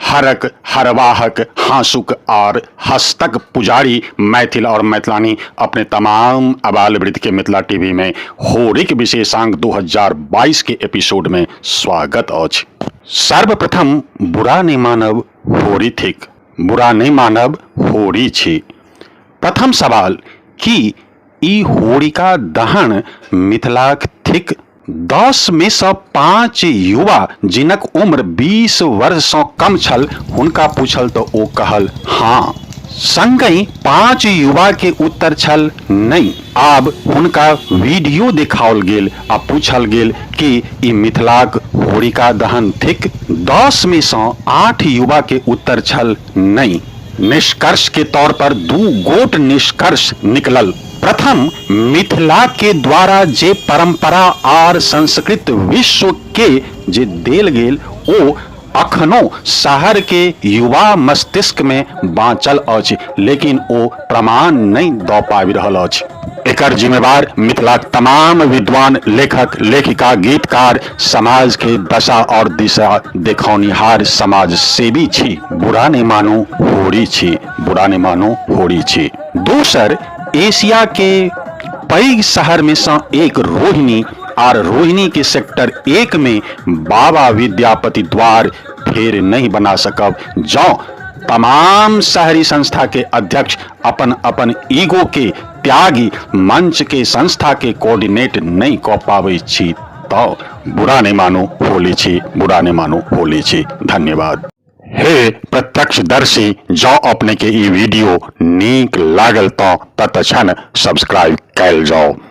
हरक, हरवाहक, हाँसुक आर हस्तक पुजारी मैथिल और मैथिलानी अपने तमाम अबाल वृद्ध के मिथिला टीवी में होरीक विशेषांक 2022 के एपिसोड में स्वागत अछि। सर्वप्रथम बुरा नहि मानब होरी थिक, बुरा नहि मानब होरी छी। प्रथम सवाल कि ई होरिका दहन मिथिलाक थिक? 10 मे सँ 5 युवा जिनक उम्र 20 वर्ष सँ कम छल हुनका पूछल तऽ ओ कहल हाँ। संगहि 5 युवा के उत्तर छल नहि। आब हुनका वीडियो देखाओल गेल आ पूछल गेल कि ई मिथिलाक होरिका दहन थिक? 10 मे सँ 8 युवा के उत्तर छल नहि। निष्कर्ष के तौर पर 2 गोट निष्कर्ष निकलल। प्रथम, मिथिला के द्वारा जे परंपरा आर संस्कृत विश्व के जे देल गेल ओ अखनो शहर के युवा मस्तिष्क में बाँचल अछि, लेकिन ओ प्रमाण नहि दऽ पाबि रहल अछि। एकर जिम्मेवार मिथिलाक तमाम विद्वान, लेखक, लेखिका, गीतकार, समाज के दशा और दिशा देखौनिहार समाज सेवी छी। बुरा नहि मानू होरी छी, बुरा नहि मानू होरी छी। दोसर, एशिया के पैघ शहर में सँ एक रोहिणी आर रोहिणी के सेक्टर 1 में बाबा विद्यापति द्वार फेर नहीं बना सकब जँ तमाम शहरी संस्था के अध्यक्ष अपन अपन ईगो के त्यागी मंच के संस्था के कोऑर्डिनेट नहीं क पाबै छी तो बुरा नहीं मानू होली छी, बुरा नहीं मानू होली छी। धन्यवाद। हे प्रत्यक्षदर्शी, जँ अपने के ई वीडियो नीक लागल तो तत्क्षण सब्सक्राइब कैल जाओ।